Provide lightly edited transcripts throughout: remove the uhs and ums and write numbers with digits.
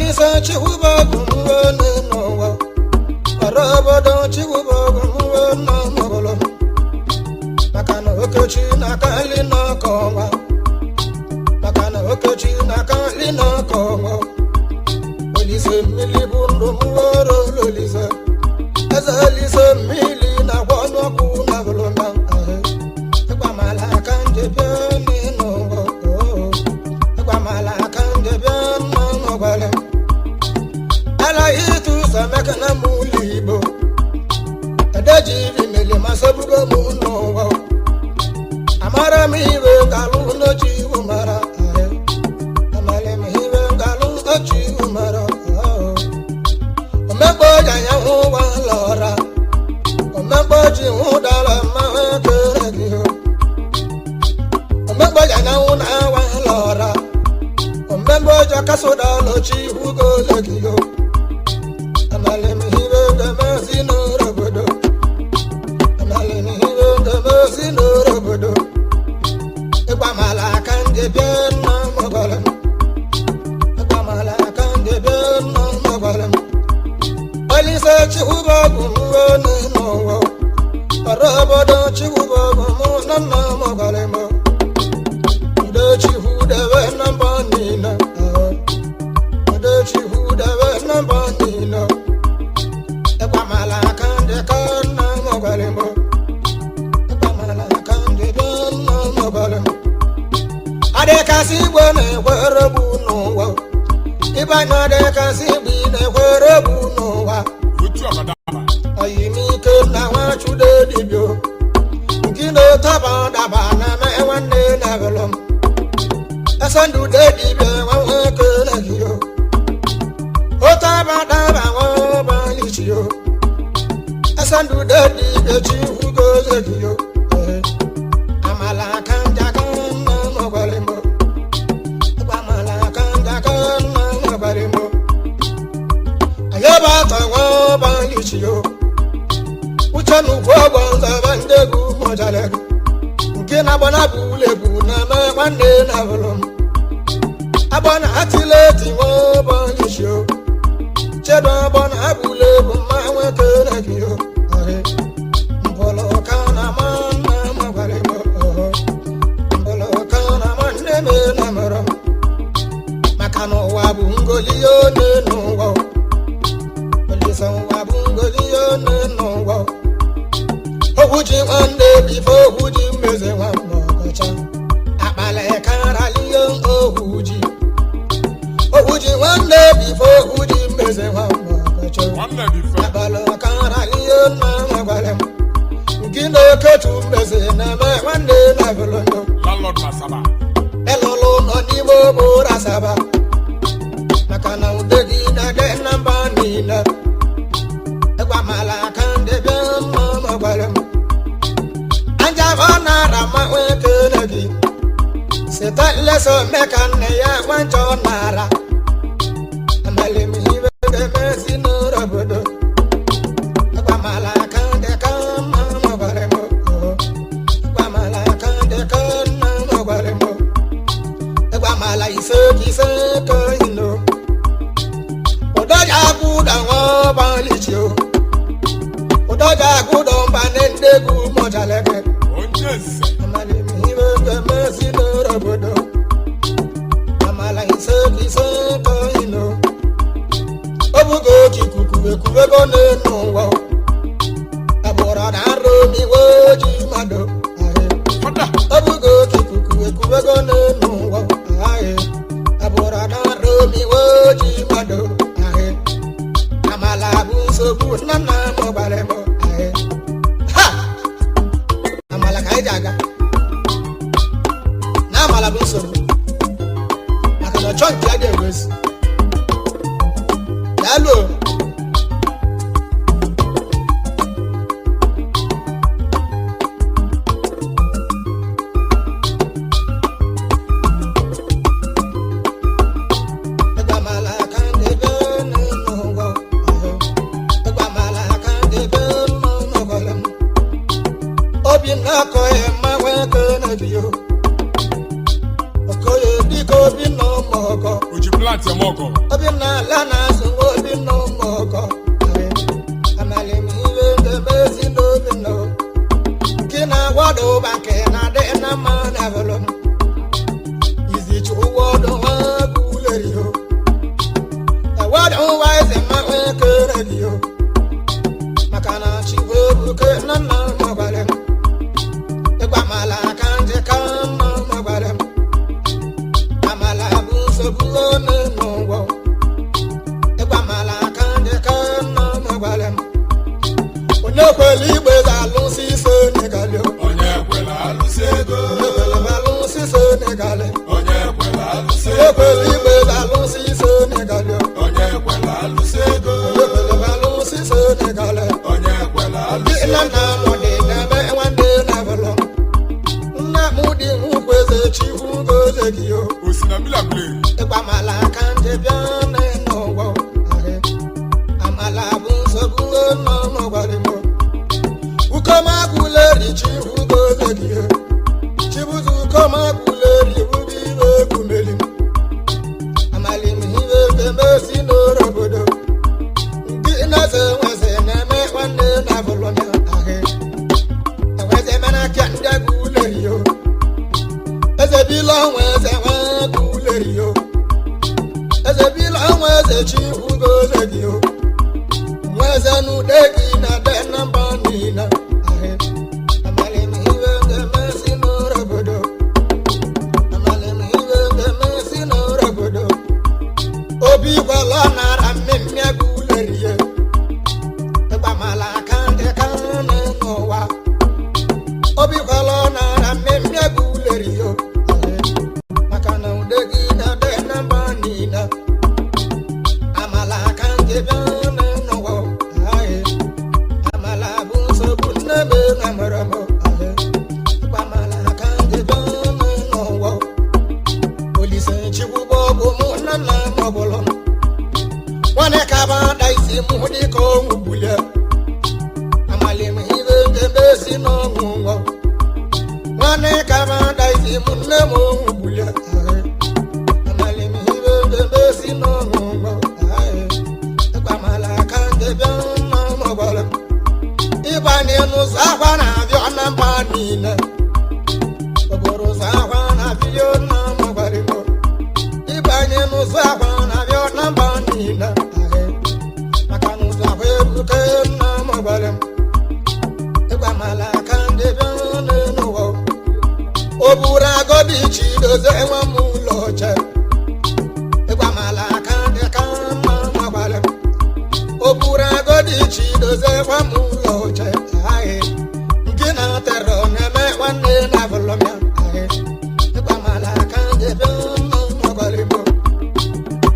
Olise chiwuba ọgwụ mwe n'ụwa ọrụ obodo chiwuba ọgwụ mwe nna mụbụlụ m maka na okechi na-akali n'ọkọ ọnwa maka na okechi na-akali n'ọkọ ọnwa. Olise mmiri bụ ndụ m were Olise eze Olise mmiri na-agwa ọnụ ọkụ na bụlụma ahụ ịgbamala aka njebịa n'ụwa ịgbamala aka njebịa nna m gwara m alaghị ịtụ ụzọ maka na m ụlọ igbo edejiri mele ma sọbugo m n'ụwa amara m iwe galụ n'ochi iwu mara ahụ amara m iwe galụ n'ochi iwu mara ahụ omegbo ya ya hụ ụwa lọra omegbo ji hụ dara mma kere gị omegbo ya ya hụ na awa lọra omegbo ji akasụda n'ochi iwu gole gị amara m iwe ga-emezi n'obodo amara m iwe ga-emezi n'obodo ịgbamala aka ndị bịa nna m gwara m ịgbamala aka ndị bịa nna m gwara m Olise chiwuba ọgwụ m n'ụwa ọrụ obodo chiwuba ọgwụ m na nna m gwara m udo chihu debe na mba niile udo chihu debe na mba niile ịgbamala aka ndị ka nna m gwara m ịgbamala aka ndị bịa nna m gwara m adịkasị igwe na-ekwere bụ n'ụwa ịbanye adịkasị igwe na-ekwere bụ n'ụwa Otu abadaba. Oyimike na nwachude dibio nke na-otaba daba na me nwanne na bụlụ m esendude dibia nwa nwoke na gị otaba daba nwa ọbalichio esendude dibia chi hugoze gị amala aka njaka nna m gwara m amala aka njaka nna m gwara m ayaba tọwa ọbalichio uche n'ugwu ọgbọ nzaba ndị egwu mụjara gị nke na-agba na bụ ụlọ egwu na-eme nwanne na bụrụ m agbọ na atịla eti nwa ọbalichio chedo agbọ na abụla egwu mma nwoke na gị o mbọlọ ka na ma nna m gwara m mbọlọ ka na ma nne m na mụrụ m maka na ụwa bụ ngoli onye n'ụwa Olise ụwa bụ ngoli onye n'ụwa okwu ji nwanne bifo okwu ji mmeze nwa ọkọcha akpala karaliyo okwu ji okwu ji nwanne bifo okwu ji mmeze nwa ọkọcha Nwanne dị fe. akpala karaliyo nna m gwara m nke na oketu mmeze na-eme nwanne na bụlụndụ Landlord na Asaba. ịlụlụ nọ n'ime obodo Asaba maka na ude gị na-adị na mba niile ịgbamala aka ndị bịa mma m gwara m anjabọ nara ma ekele gị site nleso meka nne ya nwanchọ nara amali m ibe ga-emezi n'obodo ịgbamala aka ndị ka mma m gwara m ịgbamala aka ndị ka nna m gwara m ịgbamala ise ise ka ino ụdọja akwụda nwa ọbalichi o ụdọja akwụdọ mba na ndegwu mọjalege Onye eze. amala m ibe ga-emezi n'obodo amala ise ise ka ino obugo oke ikuku ekwubego n'elu ụwa abụrụ na arụ omiwe ji mmadụ ahị Fada. obugo oke ikuku ekwubego n'elu ụwa ahị abụrụ na arụ omiwe ji mmadụ ahị amala bụ nsogbu nna nna m gwara m ahị ha amala ka anyị ji aga na amala bụ nsogbu maka na ọchọ nke ya ga-egosi daalụ o. Ịgbamala aka ndị be n'ụwa ahụ. Ịgbamala aka n'oru obodo ndị na-eze nweze na-eme nwanne na abụlọmịa ahụ enweze mana aka ndị agụ ulerio eze bila ọnwa eze nwa agụ ulerio eze bila ọnwa eze chi ugo eze gị o nwa eze n'ude gị na de na mba niile ahụ amalimihe ga-emesi n'oru obodo amalimihe ga-emesi n'oru obodo obi gwala nara mmemme agụ ulerie ịgbamala aka ndị ka n'ụwa obi kwala nara mmemme agụ ulerio maka na ude gị na-ade na mba niile amala aka ndị bịa n'ụwa ahị amala bụ nsogbu nne m na mụrụ m ahị ịgbamala aka ndị bịa n'ụwa olise chukwu bụ ọgwụ mụ na nna m ọbụla m nwanne ka ba ada isi mụ dịka ọnwụ gbulie amalim ibe ndebe si n'ọnwụ nwọ nwanne ka ba ada isi mụ nne m ọnwụ gbulie amalim ibe ndebe si n'ọnwụ nwọ ịgbamala aka ndebe nna m ọgbara m ịbanye n'ụzọ akwa na-abịa na mba niile okporo ụzọ akwa na-abịa na m ọgbara m ịbanye n'ụzọ akwa na-abịa na mba niile ahị maka na ụzọ akwa ebuka nna m gwara m ịgbamala aka ndị bịa n'ụwa o buru agọdị chi dozie nwa m ụlọ oche ịgbamala aka ndị ka mma m gwara m o buru agọdị chi dozie nwa m ụlọ oche ahị nke na-aterọ na-eme nwanne na abụlọmịa ahị ịgbamala aka ndị bịa nna m gwara m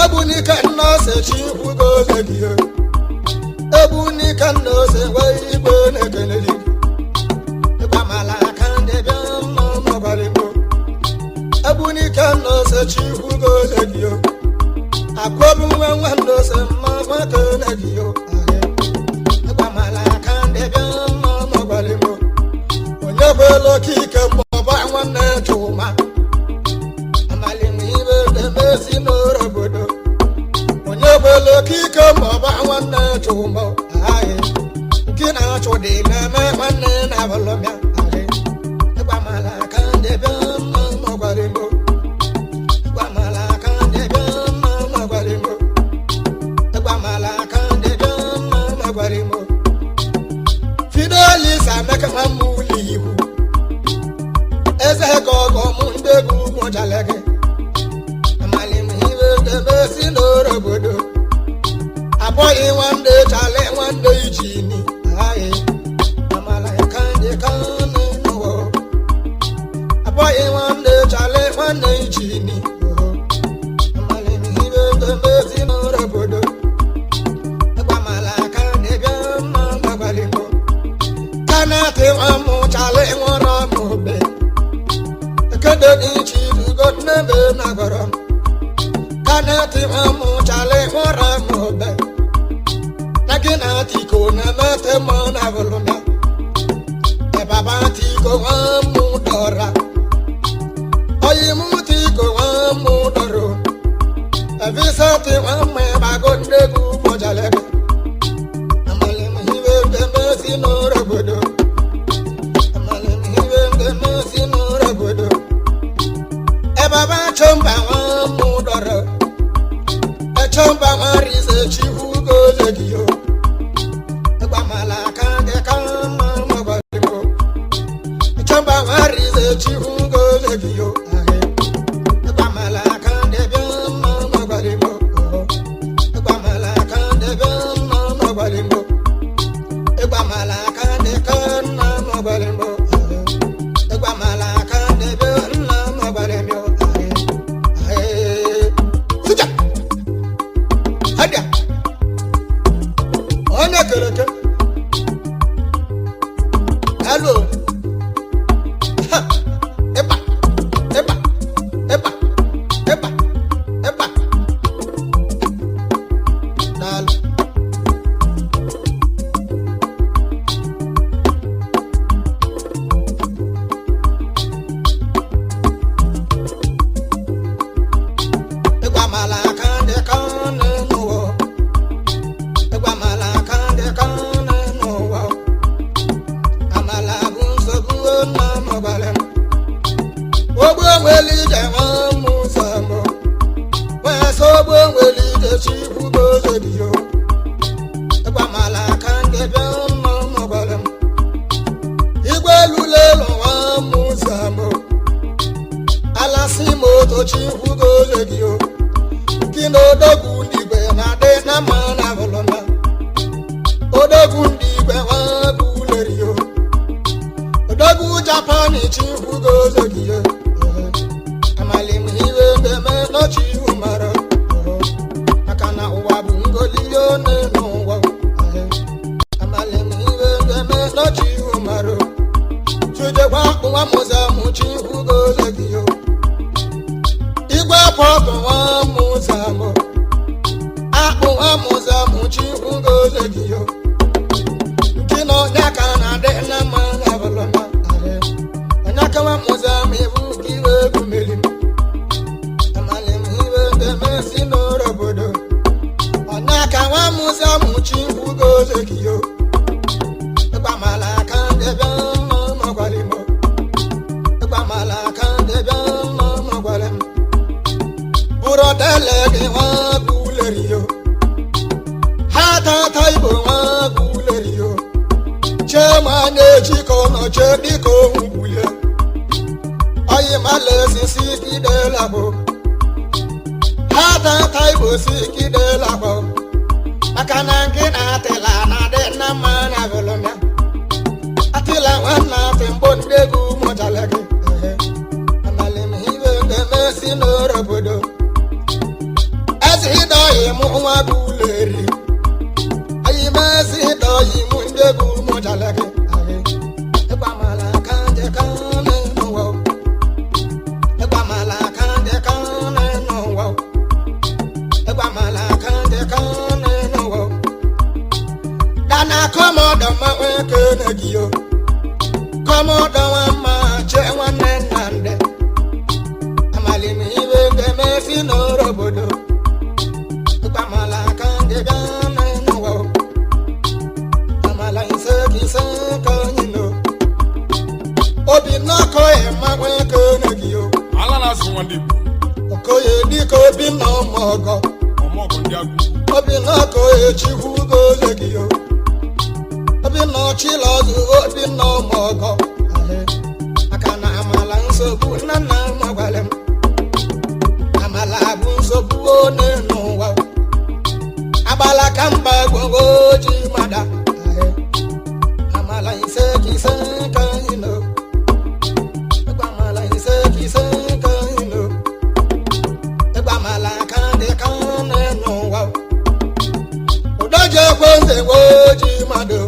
egbunike nna ose chi kwugo oze gị o egbunike nna ose nwee igwe na-ekele gị ịgbamala aka ndị bịa mma mọgbalịgbo egbunike nna ose chi kwugo oze gị o akwabu nwa nwa nna ose mma makene gị o ahị ịgbamala aka ndị bịa mma mọgbalịgbo onye kwela oke ike mgbọba nwanne chụma amalimibe demesi n'oru obodo onye kwela oke ike ma ọba nwanne chụma ahị nke na-achụ dị na-eme nwanne na abụlọmịa ahị ịgbamala aka ndị bịa mma mọgbalịmbo ịgbamala aka ndị bịa mma mọgbalịmbo ịgbamala aka ndị bịa mma mọgbalịmbo Fidelis Ameka nwa m ụlọ ihu eze ka ọgọ mụ ndị egwu mụchala gị amalimihe debe si n'oru obodo abụghị nwanne chale nwanne ijini ahị amala ka ndị ka n'ụwa abụghị nwanne chale nwanne ijini amalimihe debe si n'oru obodo ịgbamala aka ndị bịa mma magbalịmbo kanati nwa mụ chale nwụrụ m obe kedo ichi dugo nnebe na gwara m kanati nwa mụ chale nwụrụ m obe na gị na tiko na mete mọ na bụlụna ebaba tiko nwa mụ dọra oyi mụ tiko nwa mụ dọrọ ebisa ti nwa mụ ịgbago ndegwu mụjalebe amalimihe ndemesi n'oru obodo amalimihe ndemesi n'oru obodo ebaba chọmba nwa mụ dọrọ echọmba nwa rize chikwu goze gị o ịgbamala aka gị ka mma mọgbalịmbo echọmba nwa rize chikwu goze gị o ahị ịgbamala aka ndị bịa mma mọgbalịmbo ịgbamala aka ndị bịa mma mọgbalịmbo ịgbamala aka ndị ka nna mọgbalịmbo ịgbamala aka ndị bịa nna mọgbalịmbo ahị ahị sija hadia onye kere eke alo Ha! ịba ịba ịba ịba ịba daalụ ịgbamala aka ndị ka n'ụwa oliyo n'ụwa. Amalimihe eme n'ọchị ihu marụ chujekwa nwa mụzamụ chihu gozegiyo igwe pọpụ nwa mụzamụ akpụ nwa mụzamụ chihu gozegiyo nke na onye aka na-adị na mma na bụlụma onye aka nwa mụzamụ ibu ka iwe egwu meli amalimihe eme si n'ụlọ obodo onye aka nwa mụzamụ chihu gozegiyo ịgbamala aka ndebe mma magwalimo ịgbamala aka ndebe mma magwalim bụrọdele gị nwa gwuleriyo ha tata igbo nwa gwuleriyo chema na-eji ka ọ nọchie dịka ohun gwulie oyi malesisi kidelabụ ha tata igbo si kidelabụ maka na nke na-atịla na-adị na mma na bụlụmya atịla nwanna atị mbụ ndị egwu mụchala gị amalimihe ga-emesi n'ọrụ obodo ezi dọghị mụ nwa bụ ụlọ eri anyị mezi dọghị mụ ndị egwu mụchala gị ịgbamala aka ndị ka n'ụwa ịgbamala aka ndị ka n'ụwa ịgbamala aka ndị ka n'ụwa dana kọmọdọ ma nweke gị yo kọmọdọ nwa mma che nwanne nna ndị amalimihe ga-emesi n'ọrụ obodo ịgbamala aka ndị bịa n'ụwa amala ise ka ise ka onye no obi nnọkọ ịma nweke gị yo Ala na-asụ nwa ndị Igbo. Okoye dịka obi nna ụmụ ọgọ Ọmọgọ ndị agụ. Obi nnọkọ echikwu goze gị yo obi nna ọchịla ọzụ obi nna ụmụ ọgọ maka na amala nsogbu nna nna m gwara m amala bụ nsogbu one n'ụwa agbala ka mba gbogbo ji mada amala ise ka ise ka anyị nọ ịgba amala ise ka ise ka anyị nọ ịgba amala ka ndị ka n'ụwa ụdọji ekwe nze ji mmadụ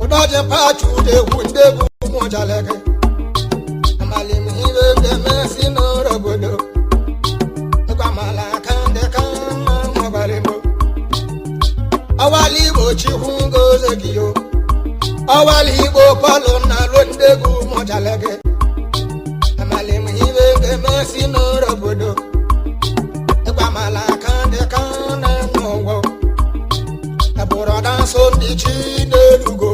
ụdọji pachi udegwu ndegwu mụchaleke amalimihe ga-emesi n'ọrụ obodo ịgba amala aka ndị ka mma mụbalimo ọwala igbo chikwu ngoze gị yo ọwala igbo pọlụ na alụ ndegwu mụchaleke amalimihe ga-emesi n'ọrụ obodo ịgba amala aka ndị ka n'ụwa ebụrọda nso ndị chi n'elugo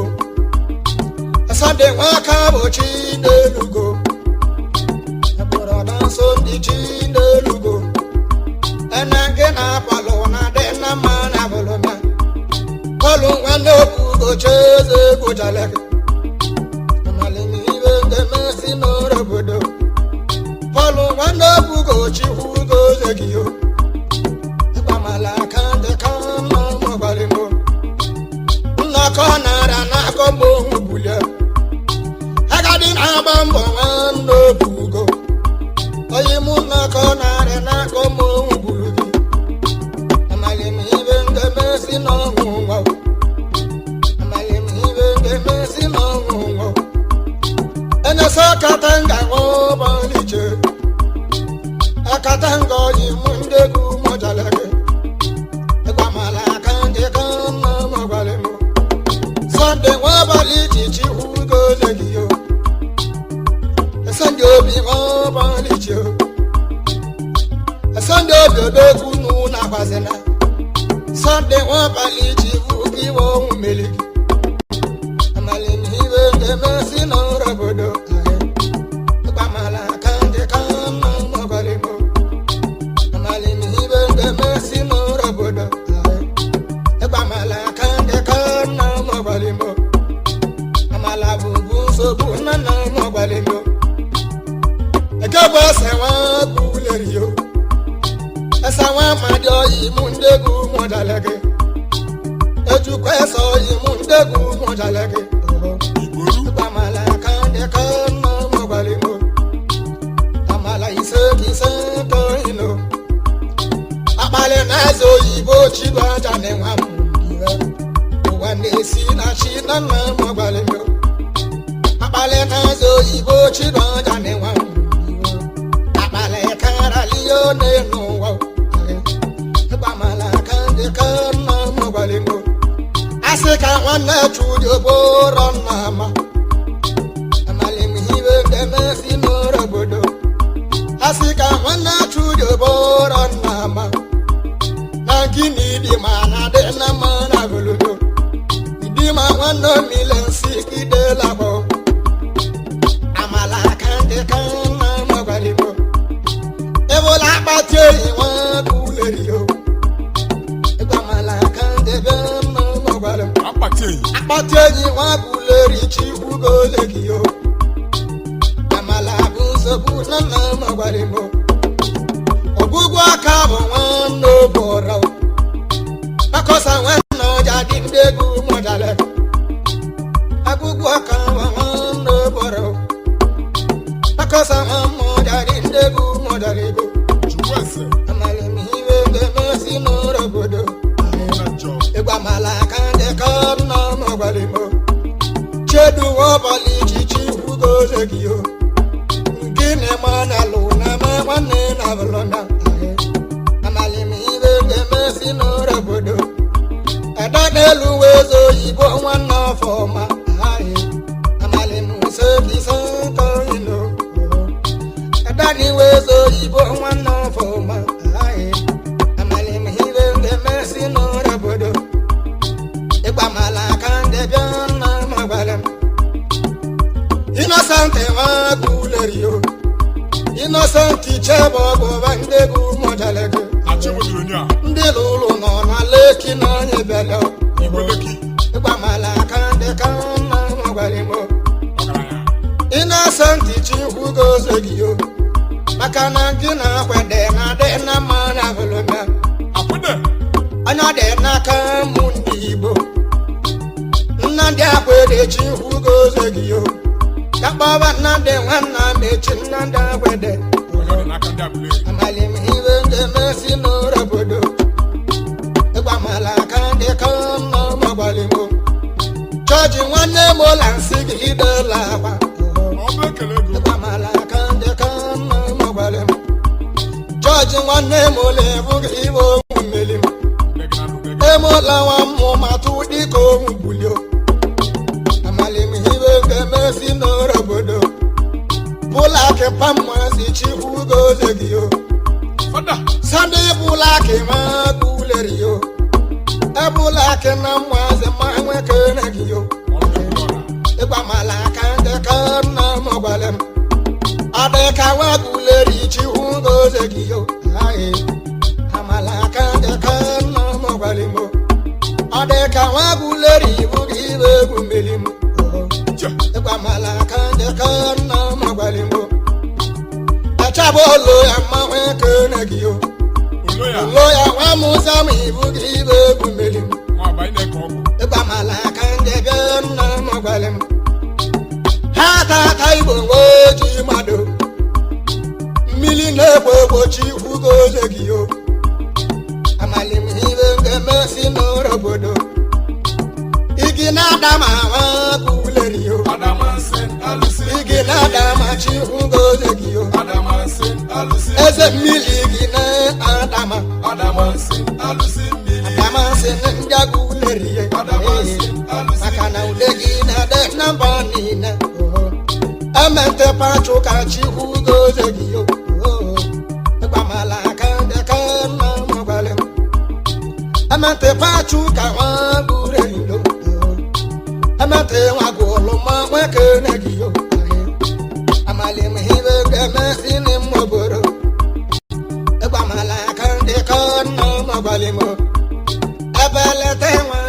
sọnde nwaka bụ chi n'elugo ebụrọda nso ndị chi n'elugo ena nke na palụ na dị na mma na bụlụma pọlụ nwanne obugo cheze gwụchaleke amalimihe ga-emesi n'ọrụ obodo pọlụ nwanne obugo chikwu goze gị yo ịgbamala aka ndị ka mma mụgbalimo nnọkọ nara n'akọ mgbe ohun bulie agadi na-agba mbọ nwanne obugo oyi mụ nnọkọ narị n'akọ mgbe ohun buru gị amalimihe ga-emesi n'ọnwụ nwa amalimihe ga-emesi n'ọnwụ nwa enyesa katanga nwaọbaliche akatanga oyi mụ ndị egwu mụjaleke ịgbamala aka ndị ka mma mụgbalimo sọnde nwabalị ji chikwu goze gị yo sọnde obi nwabalị chi o sọnde obi odogwu nụ na-agbazina sọnde nwabalị ji bụ gị nwe ọnwụ meli gị amalimihe ga-emesi n'ọrụ obodo ịgbamala aka ndị ka mma mụgbalimo amalimihe ga-emesi n'ọrụ obodo ịgbamala aka ndị ka nna mụgbalimo amala bụbu nsogbu nna nna mụgbalimo eke bụ ese nwa gwulerio ese nwa amadi oyi mụ ndị egwu mụjaleke ejukwa ese oyi mụ ndị egwu mụjaleke Igboru. ịgbamala aka ndị ka nna mụgbalimo amala ise ka ise ka ino akpali na eze oyibo. Chibu aja na nwa m iwe ụwa na-esi na chi na nna m gbalịgo akpali na-azụ oyibo chibu aja na nwa m iwe akpali karalio n'elu ụwa ịgbamala aka ndị ka nna m gbalịgo asị ka nwanne chudi oboro nna ma amalimihe demesi n'ụlọ obodo asị ka nwanne chudi oboro nna ma na gịnị dị ma na dị na mma na golodo ịdị ma nwanne mile nsị kidelabọ amala aka ndị ka nna m gbalịgo ebola akpati oyi nwa bulerio ịgbamala aka ndị be nna m gwara m Akpati enyi. Akpati enyi nwa buleri chikwu golegio amala bụ nsogbu na nna m gwara m ọgwụgwụ aka bụ nwanne obora akọsa nwanne ọja dị ndị egwu mọjale agwụgwụ aka bụ nwanne obora akọsa nwanne ọja dị ndị egwu mọjale ego. Chukwueze. Amalimihe ga-emesi n'ụlọ obodo. Na njọ. Ịgbamala aka ndị ka nna m gwara m chedu ọbọla ichichi kwugoze gị o gịnị ma na lụ na ma nwanne na bụlụ na amalimihe ga-emesi n'ụlọ obodo ada n'elu weze oyibo nwanne ọfọma amalimusebisakoino adani weze oyibo nwanne ọfọma amalimihe ga-emesi n'ụlọ obodo ịgbamala aka ndị bịa nna m gwara m Innocent nwa gulerio Innocent chebe ọgụba ndị bụ mọjalego. Achịbodoro onye a. Ndị lụrụ nọ na leki n'anya bịara. Igwe Leki. Ịgbamala aka ndị ka nna m gwara m. Ọgaranya. Innocent chikwu gozie gị o maka na gị na akwede na adị na mma na bụlụmya. Akwụde. Anya dị n'aka mụ ndị Igbo Nnamdị Akwede chikwu gozie gị o ka kpọba Nnamdị nwanna m echi Nnamdị Akwede. Onye ọ dị n'aka ndị Aguleri. Amalimihe ga-emesi n'ụlọ obodo ịgbamala aka ndị ka nna m gbalịmo chọọchị nwanne m ụla nsị gị idela akwa. Ọba ekele ego. Ịgbamala aka ndị ka nna m gbalịm chọọchị nwanne m ụlọ ebughị iwe owu mmeli m. Ndị gị na ndụ gị. Emola nwa mmụ ma tụ dịka owu bulio amalimihe ga-emesi n'ụlọ obodo bụlakị pammazi chikwu gozie gị o. Fada. Sunday bụlakị ma gulerio ebụlakị na mmazi ma nwekere gị o. Ọrụ dị ọra. Ịgbamala aka ndị ka nna m gwara m adịka nwa guleri chikwu gozie gị o aye amala aka ndị ka nna m gwara m adịka nwa guleri ibu gị ibe egwu mmiri m. Je. Ịgbamala aka ndị ka nna m gwara m achabụ olu ya mma nwekere gị o. Olo ya. Lo ya nwa musa m ibu gị ibe egwu mmiri m. Nwa abalị na-eke ọgwụ. Ịgbamala aka ndị be nna m gwara m ha tata igbo nwe ji mmadụ mmiri na-egbo egbochi kwugozie gị o amalimihe ga-emesi n'ụlọ obodo igi na-ada ma nwa guleri o. Adamansi alụsị. Igi na-ada ma chi kwugozie gị o. Adamansi alụsị. Eze mmiri igi na-adama. Adamansi alụsị mmiri. Adamasị ndị aguleri Adamansi alụsị. maka na ude gị na-adị na mba niile emente pachụ ka chikwu gozie gị o ịgbamala aka ndị ka nna m gwara m emente pachụ ka nwa burelo emente nwa gwụlụ ma nwekere gị o amalimihe ga-emesi n'ime obodo ịgbamala aka ndị ka nna m gwara m ebelete nwa.